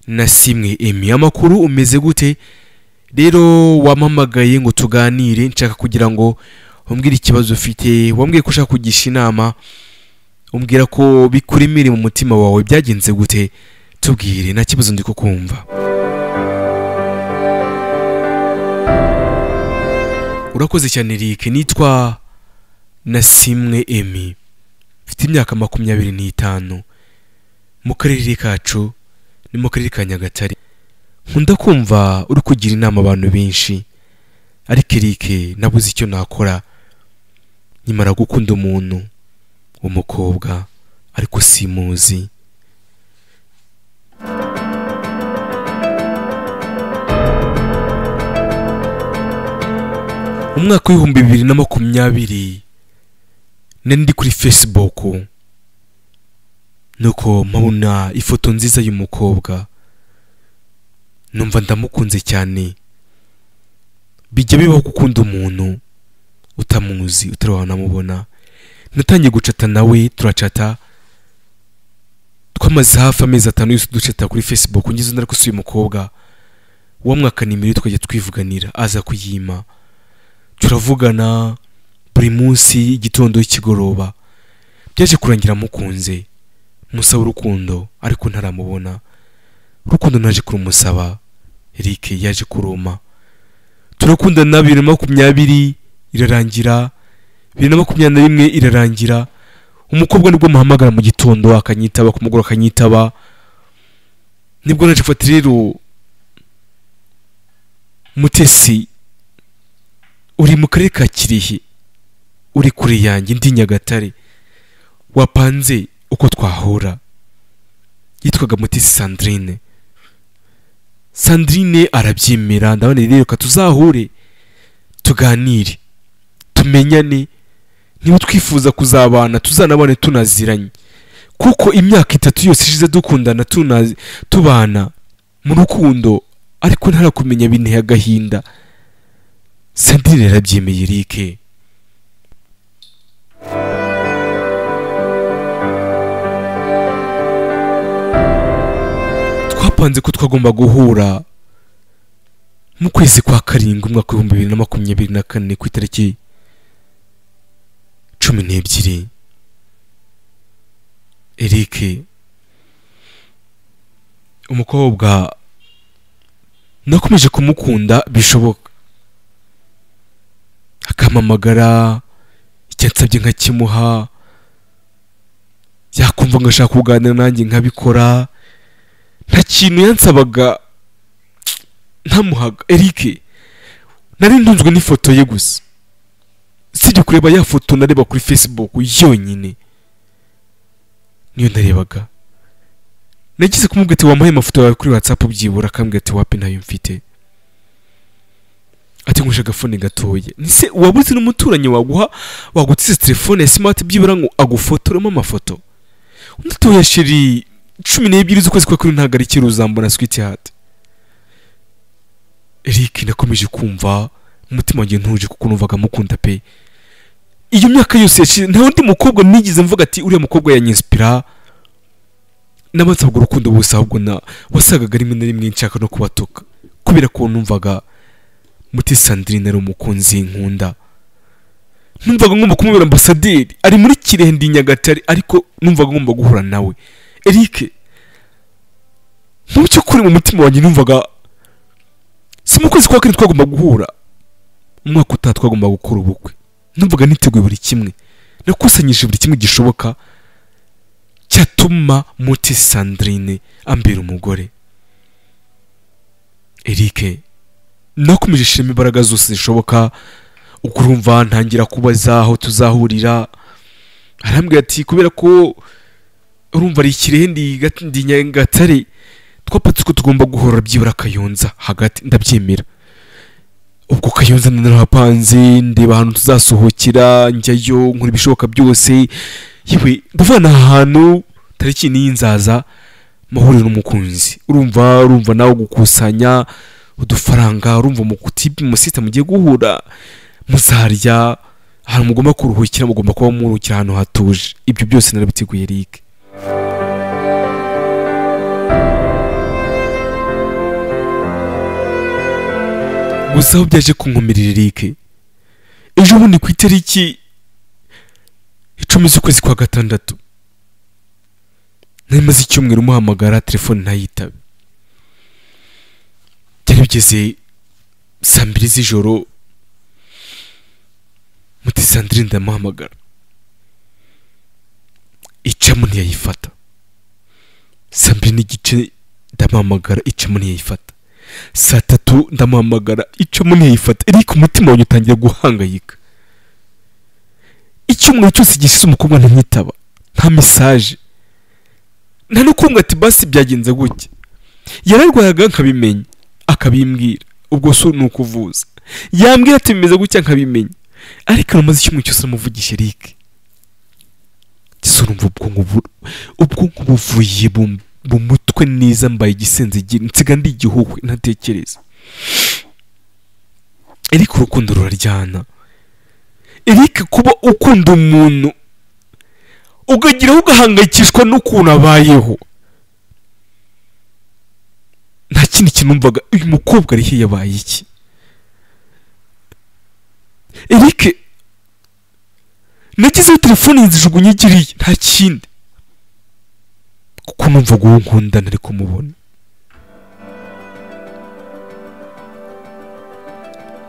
Nasimwe Emi. Amakuru umeze gute? Rero wampamagaye ngo tuganire, nshaka kugira ngo umbwire ikibazo ufite. Wambwiye ko ushaka kugisha inama, umbwira ko bikuremere mu mutima wawe. Byagenze gute? Tubwire, nta kibazo ndi kukumva. Urakoze cyane Eric. Nitwa Nasimwe Emi, mfite imyaka 25, mu karere kacu ni mu karere ka Nyagatare. Nkunda kumva uri kugira inama abantu benshi, ariko Eric nabuze icyo nakora. Nyimara gukunda umuntu w'umukobwa ariko simuzi. Umwaka w'2020 nari ndi kuri Facebook, nuko mpabona ifoto nziza y'umukobwa, numva ndamukunze cyane. Bijya bibaho gukunda umuntu utamuzi, utari wanamubona. Natangiye gucata nawe, turacata, twamaze hafi amezi 5 yose ducata kuri Facebook. Ngize ndari kusuye umukobwa wa mwaka nimero tukajya twivuganira, aza kuyima, turavugana buri munsi igitondo ikigoroba. Byaje kurangira mukunze, musaba urukundo ariko ntaramubona. Urukundo naje kurumusaba, Eric yaje kuruma. Turakundana 2020 irarangira, 2021 irarangira. Umukobwa nibwo muhamagara mu gitondo akanyitaba, kumugora akanyitaba. Nibwo naje gufata rero Mutesi, uri mu karere ka Kirehe, uri kure yanjye, ndi Nyagatare, wapanze uko twahura. Yitwaga Mutesi Sandrine. Sandrine arabyemera, ndabona rero ka tuzahure tuganire tumenyane, niba twifuza kuzabana tuzanabane tunaziranye, kuko imyaka 3 yose ishize dukundana tubana mu rukundo, ariko ntarakumenya binteye agahinda. Sandrine yarabyemeye Eric. Twapanze ko twagomba guhura mu kwezi kwa 7 umwaka 2024 ku itariki 12. Eric, umukobwa nakomeje kumukunda bishoboka, akampamagara icyo nsabye nkakimuha, yakumva ngashaka kuganira nanjye nkabikora. Nta kintu yansabaga ntamuhaga. Eric, nari ntunzwe n'ifoto ye gusa, sijya kureba ya foto nareba kuri Facebook yonyine niyo narebaga. Nagize kumubwira ati wampaye amafoto yawe kuri WhatsApp byibura, akambwira ati wapi ntayo mfite. Ati ngusha agafone gatoya. Nise wabuze n'umuturanyi waguha wagutse telefone ya smart byibura ngo agufotoremo amafoto. Undi toya sheri 12 z'ukwezi kwa kuri ntago ari kiruzambona sweetheart. Eric, nakomeje kumva umutima wanjye ntuje kuko numvaga mukunda pe. Iyo myaka yose yashize nta undi mukobwa nigeze mvuga ati uriya mukobwa yanyinspira. Nabansabwa urukundo bose, ahubwo na wasagaga rimwe na rimwe nshaka no kubatuka, kubera ko numvaga Mutesi Sandrine ari umukunzi nkunda. Numvaga ngomba kumubera ambasaderi, ari muri Kirehe ndi Nyagatare, ariko numvaga ngomba guhura nawe. Eric, mu by'ukuri mu mutima wanjye numvaga si mu kwezi kwa 4 twagomba guhura, umwaka utaha twagomba gukora ubukwe. Numvaga niteguye buri kimwe, nakusanyije buri kimwe gishoboka cyatuma Mutesi Sandrine ambera umugore. Eric, nakomeje shima imbaraga zose zishoboka. Ukurumva ntangira kubaza aho tuzahurira, arambwira ati kubera ko urumva ari Kirehe ndi Nyagatare, twapatse ko tugomba guhora byibura Kayonza hagati. Ndabyemera. Ubwo Kayonza narahapanze, ndeba ahantu tuzasohokera, njyayo nkora ibishoboka byose. Yewe ndavana ahantu tariki n'inzaza mahurira n'umukunzi. Urumva nawe gukusanya udufaranga, urumva mukutibi musita mugiye guhura, muzarya ahantu mugomba kuruhukira, mugomba kuba muruhukira ahantu hatuje. Ibyo byose narabiteguye Eric. Gusa aho byaje kunkomerera Eric, ejo bundi ku itariki 10 z'ukwezi kwa 6, nari maze icyumweru muhamagara telefone ntayitabe. Byari bigeze saa 2 z'ijoro, muti Sandrine ndamuhamagara, icamo ntiyayifata. Saa 2:15 ndamuhamagara, icamo ntiyayifata. Saa 3 ndamuhamagara, icamo ntiyayifata. Eric umutima wanjye utangira guhangayika. Icyumweru cyose gishize umukobwa ntanyitaba, nta message, nta no kumbwa ati basi byagenze gutya. Yararwaraga nkabimenya akabimbwira, ubwo so ni ukuvuza, yambwira ati bimeze gutya nkabimenya. Ariko namaze icyumweru cyose namuvugisha Eric, urumva ubwonko buvuye mu mutwe neza, mbaye igisenzegeri, nsiga ndi igihuhwe ntatekereza. Eric urukundo ruraryana. Eric kuba ukunda umuntu ukagira ugahangayikishwa n'ukuntu abayeho, nta kindi kintu numvaga. Uyu mukobwa ari he, yabaye iki? Eric nagizeho telefone nzijugunye igiriye, nta kindi, kuko numvaga uwo nkunda ntari kumubona.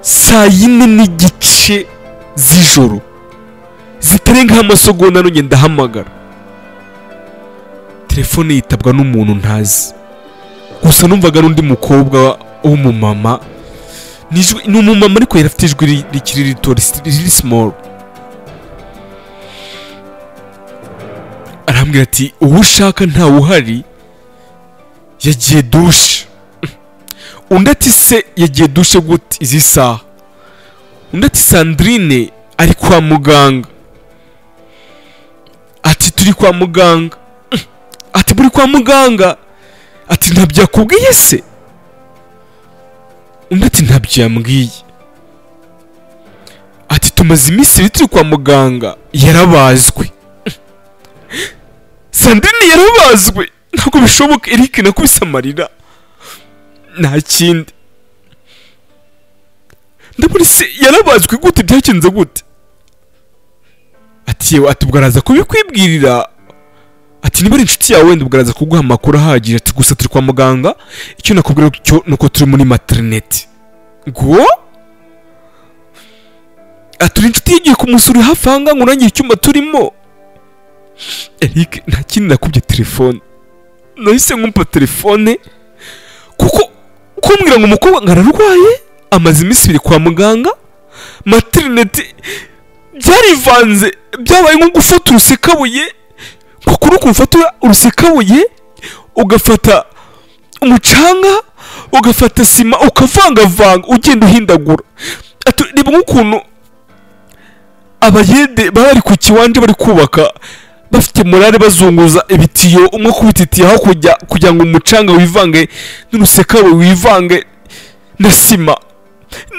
Saa 4:15 z'ijoro zitarenga amasegonda nongeye ndahamagara, telefone yitabwa n'umuntu ntazi. Gusa numvaga n'undi mukobwa w'umumama, ni umumama ariko yari afite ijwi rikiri rito, riri small. Arambwira ati uwo ushaka ntawe uhari, yagiye dushe. Undi ati se yagiye dushe gute izi saha? Undi ati Sandrine ari kwa muganga. Ati turi kwa muganga. Ati buri kwa muganga. Ati ntabyo yakubwiye se? Undi ati ntabyo yambwiye. Ati tumaze iminsi turi kwa muganga, yarabazwe. Sandrine yarabazwe, ntabwo bishoboka. Eric nakubise amarira, nta kindi. Ndabona se yarabazwe gute, byagenze gute? Ati yewe, ati ubwo araza kubikwibwirira, ati niba ari inshuti yawe wenda ubwo araza kuguha amakuru ahagije. Ati gusa turi kwa muganga, icyo nakubwira cyo nuko turi muri maternity. Ngo ati uri inshuti yagiye kumusura hafi aha ngaha ngo urangire icyumba turimo. Eric nta kindi nakubye telefone, nahise nkumpa telefone, kuko kumbwira ngo umukobwa ngo ararwaye, amaze iminsi 2 kwa muganga, maternity, byarivanze, byabaye nko gufata urusekabuye. Kuko ukuntu ufata urusekabuye ugafata umucanga ugafata sima ukavangavanga ugenda uhindagura. Reba nk'ukuntu abayede baba bari ku kiwanja bari kubaka bafite morale, bazunguza ibitiyo, umwe kubita itiyo aho kujya kugira ngo umucanga wivange n'urusekabuye wivange na sima.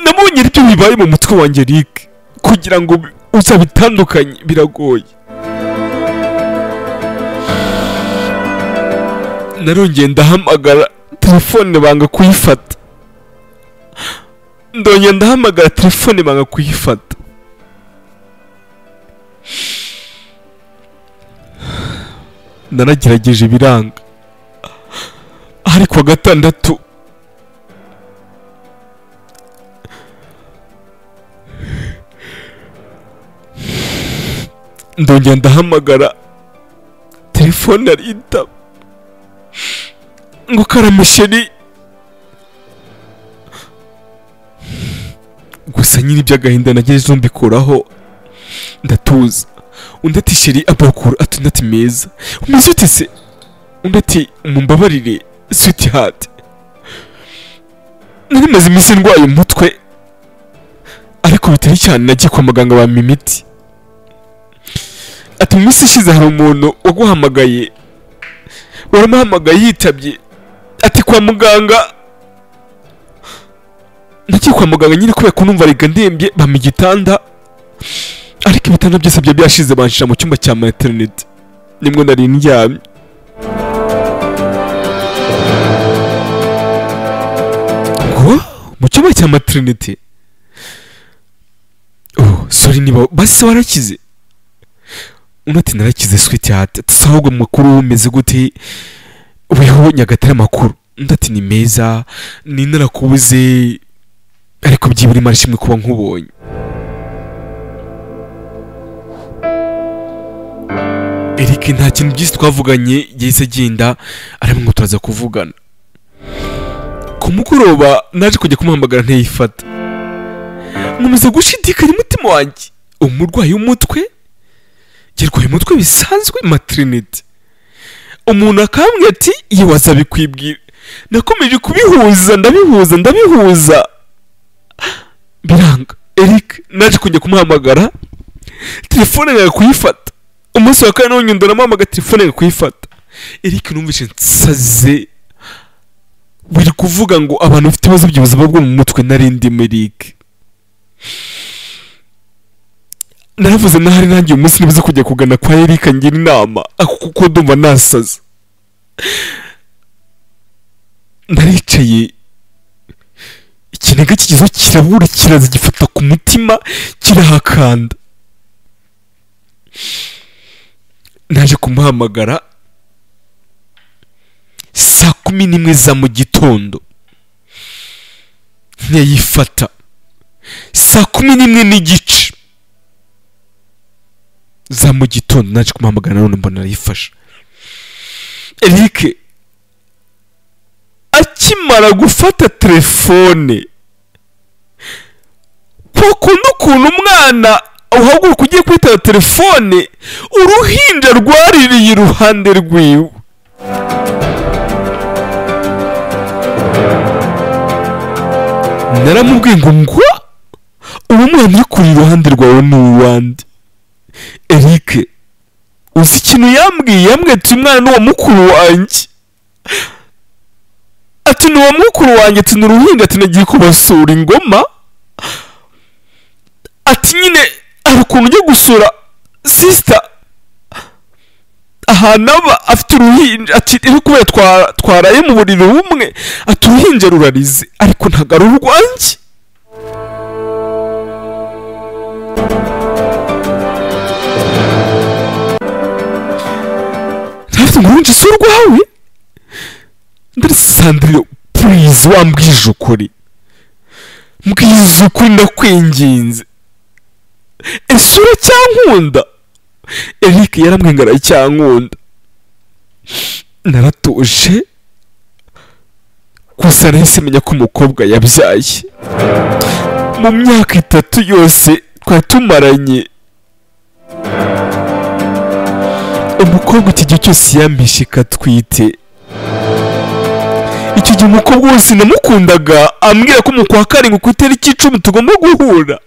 Nabonye ibyo bibaye mu mutwe wanjye Eric, kugira ngo uzabitandukanye biragoye. Narongeye ndahamagara telefone banga kuyifata, ndongeye ndahamagara telefone banga kuyifata. Naragerageje biranga. Ariko 6 ndongera ndahamagara telefone aritaba, ngo karamisheri. Gusa nyine iby'agahinda nagejeje mbikuraho ndatuza. Undi ati sheri abakuru, ati undi ati meza, umeze ute se? Undi ati mumbabarire sweetheart, nari maze iminsi ndwaye umutwe ariko bitari cyane, nagiye kwa muganga bampa imiti. Ati mu minsi ishize hari umuntu waguhamagaye, waramuhamagaye yitabye. Ati kwa muganga, nagiye kwa muganga nyine kubera ko numva arega ndembye, bampa igitanda, ariko ibitanda byose bya byashize, banshira mu cyumba cya maternity, nimwo nari ndyamye. Ngo mu cyumba cya maternité. Oh sorry, niba basi warakize. Undi ati narakize sweetheart. Ati ahubwo amakuru umeze gute weho Nyagatare amakuru? Undi ati ni meza, ni narakubuze ariko byibura Imana ishimwe kuba nkubonye. Eric nta kintu byinshi twavuganye, yahise agenda arambwira ngo turaza kuvugana. Ku mugoroba naje kujya kumuhamagara ntiyifata. Nkomeza gushidikanya umutima wanjye, umurwayi w'umutwe yarwaye umutwe bisanzwe maternité. Umuntu akambwira ati iyo wazabikwibwira. Nakomeje kubihuza ndabihuza ndabihuza biranga. Eric naje kujya kumuhamagara telefone yawe kuyifata. Umunsi wa kane none ndanamuhamagara telefone yawe kuyifata. Eric numvise nsaze biri kuvuga ngo abantu bafite ibibazo by'ubuzima bwo mu mutwe narindi Eric. Naravuze nahari nanjye umunsi nibuze kujya kugana kwa Eric ngira inama kuko ndumva nasaze. Naricaye ikiniga kigizo kirabura kiraza gifata ku mutima kirahakanda. Naje kumuhamagara saa 11 za mu gitondo ntiyifata. Saa 11:15 za mu gitondo naje kumuhamagara none mbona arayifasha. Eric akimara gufata telefone, kuko n'ukuntu umwana uhaguruka ugiye kwitaba telefone, uruhinja rwaririye iruhande rwiwe. Naramubwiye ngo ngwa uwo mwana uri kuri iruhande rwawe ni uwande. Eric uzi ikintu yambwiye? Yambwiye ati umwana ni uwa mukuru wanjye. Ati ni uwa mukuru wanjye, ati ni uruhinja, ati nagiye kubasura ingoma. Ati nyine hari ukuntu ujya gusura sister ahantu aba afite uruhinja, ati rero kubera twaraye mu buriri bumwe, ati uruhinja rurarize ariko ntabwo ari urwanjye. Ntafite ngo uruhinja si urwawe. Ndari Sandrine please wambwije ukuri, mbwize ukuri ndakwinginze, ese uracyankunda? Eric yarambwiye ngo aracyankunda. Naratuje gusa nahise menya ko umukobwa yabyaye. Mu myaka 3 yose twari tumaranye, umukobwa iki gihe cyose yampishe ikatwite. Icyo gihe umukobwa wese namukundaga ambwira ko mu kwa 7 ku itariki 10 tugomba guhura.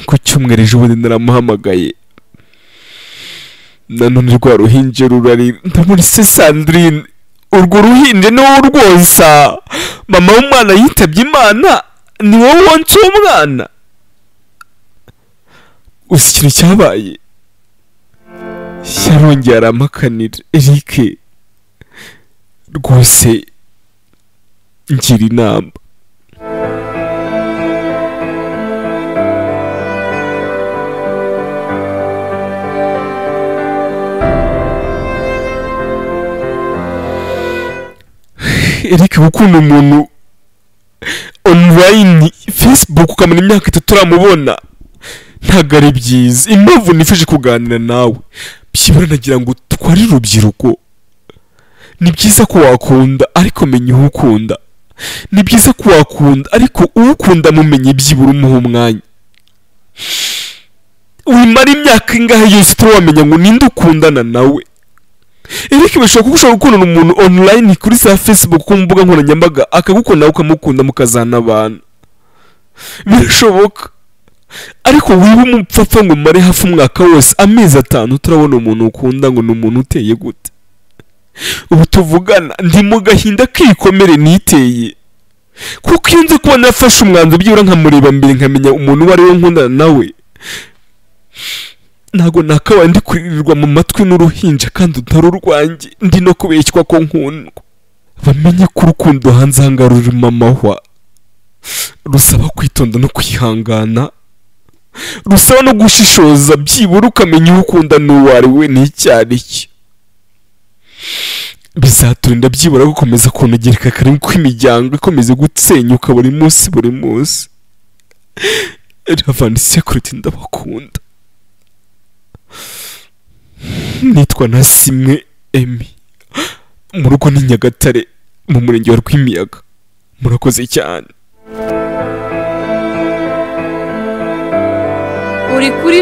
Ku cyumweru ejo bundi naramuhamagaye, nanone rwa ruhinja rurarira. Ndamuri se Sandrine, urwo ruhinja ni wowe urwonsa? Mama w'umwana yitabye Imana, ni wowe wonsa uwo mwana? Uzi ikintu cyabaye? Yarongeye aramakanira. Eric rwose ngira inama. Eric gukunda umuntu online Facebook ukamara imyaka 3 uramubona ntabwo ari byiza. Impamvu nifuje kuganira nawe byibura nagira ngo twari urubyiruko. Ni byiza ko wakunda ariko menya uwo ukunda. Ni byiza ko wakunda ariko uwukunda mumenye byibura umuha umwanya. Wimara imyaka ingahe yose utaramenya ngo ninde ukundana nawe. Eric bishobora kuba ushobora gukundana umuntu online kuri za Facebook ku mbuga nkoranyambaga akagukunda ukamukunda mukazana abantu, birashoboka. Ariko wiba umupfapfa ngo umare hafi umwaka wose amezi 5 utarabona umuntu ukunda ngo ni umuntu uteye gute. Ubu tuvugana ndi mu gahinda k'ibikomere niteye, kuko iyo nzi kuba nafashe umwanzuro byibura nkamureba mbere nkamenya umuntu uwo ari we nkundana nawe, Ntabwo nakabaye ndi kuririrwa mu matwi n'uruhinja kandi utari urwanjye, ndi no kubeshywa ko nkundwa. Bamenye ko urukundo hanze aha ngaha rurimo amahwa, rusaba kwitonda no kwihangana, rusaba no gushishoza, byibura ukamenya uwo ukunda n'uwo ari we n'icyo ari cyo. Bizaturinda byibura gukomeza kunogereka karimo kw'imiryango ikomeza gusenyuka buri munsi buri munsi. Love and Security, ndabakunda. Nitwa Nasimwe Emi, mu rugo ni Nyagatare, mu murenge wa Rwimiyaga. Murakoze cyane. Uri kuri